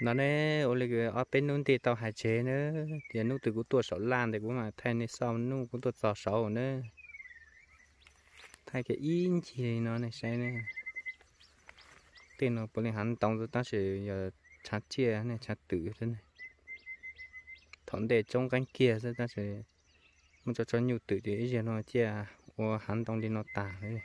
No ne, ua li ob peb hnub nti tau hais tseg na, tias hnub twg kuv tuaj saum laj ntawd kuv mam thaij nej xauj, hnub kuv tuaj txog saud na. Thaij kiag ib ncig no nej saib ne. Tej no puav leej hav ntoo xwb tab sis yog tshav tsiaj ne, tshav twm xwb ne. Thaum ntej tsoob qeeb kiag xwb tab sis muab tso tso nyuj twm ces ib zaug no ciaj ua hav ntoo li no tas li.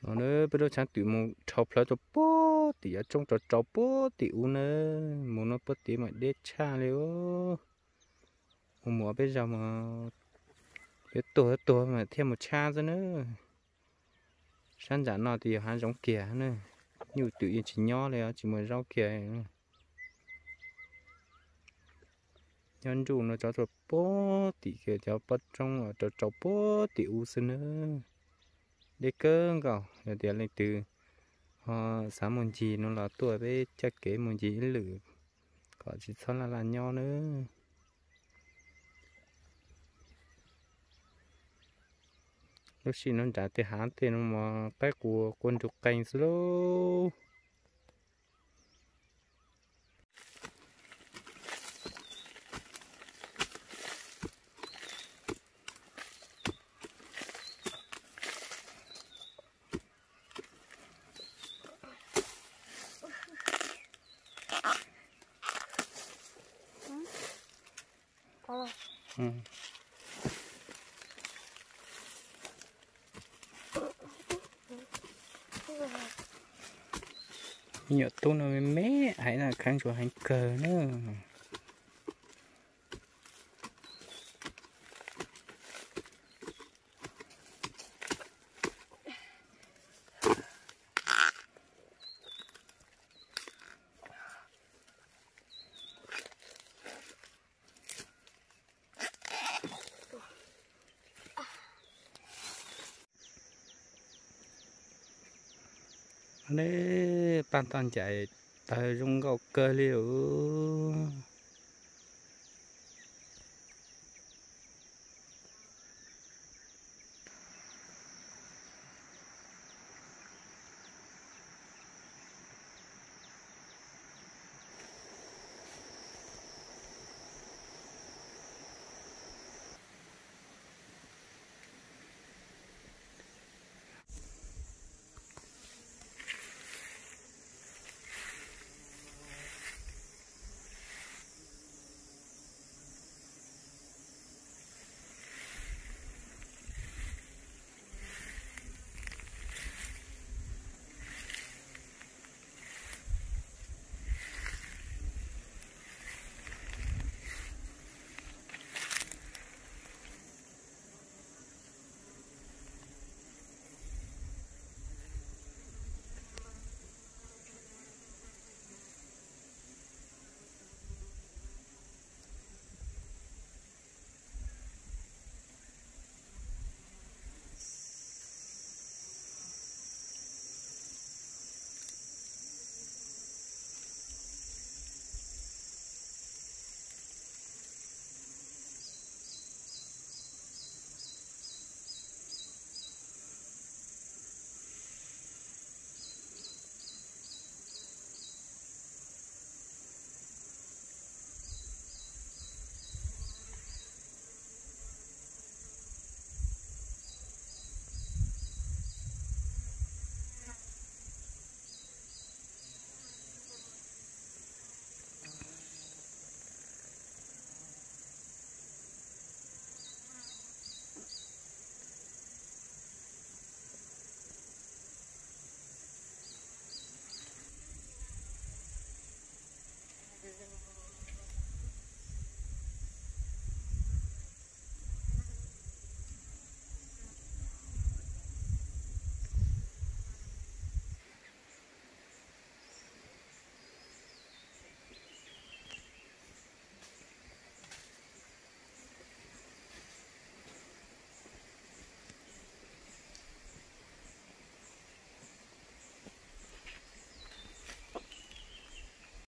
No peb lub tshav twm mus dhau plawv rau puag tim yav tsoob rau rau puag tim ub na, mus no puag tim mas deb tshaj li. Mus mus peb zaug mas yuav tuag tuag mas thiaj mus tshab xwb na. Sab ntsam no ces yog hav zoov kiag na, nyuj twm yeej tsis nyob li, tsis muaj zaub kiag. Nyob nruj no tso rau puag tim kiag cov pob roob rau rau puag tim ub xwb na. Deb kawg nkaus, yog tias leej twg ho xav mus ncig no los tuaj peb caj kev mus ncig ib lwm kom tsis txhob laj laj nyob na. Lub sij no nrad tej hav tej no mas qaib qua qua nrug qees xwb lauj. Me nyuam tub no me me heev na, khav ntsuav heev kawg na. Paj toj ncaim tawg zoo nkauj kawg li os.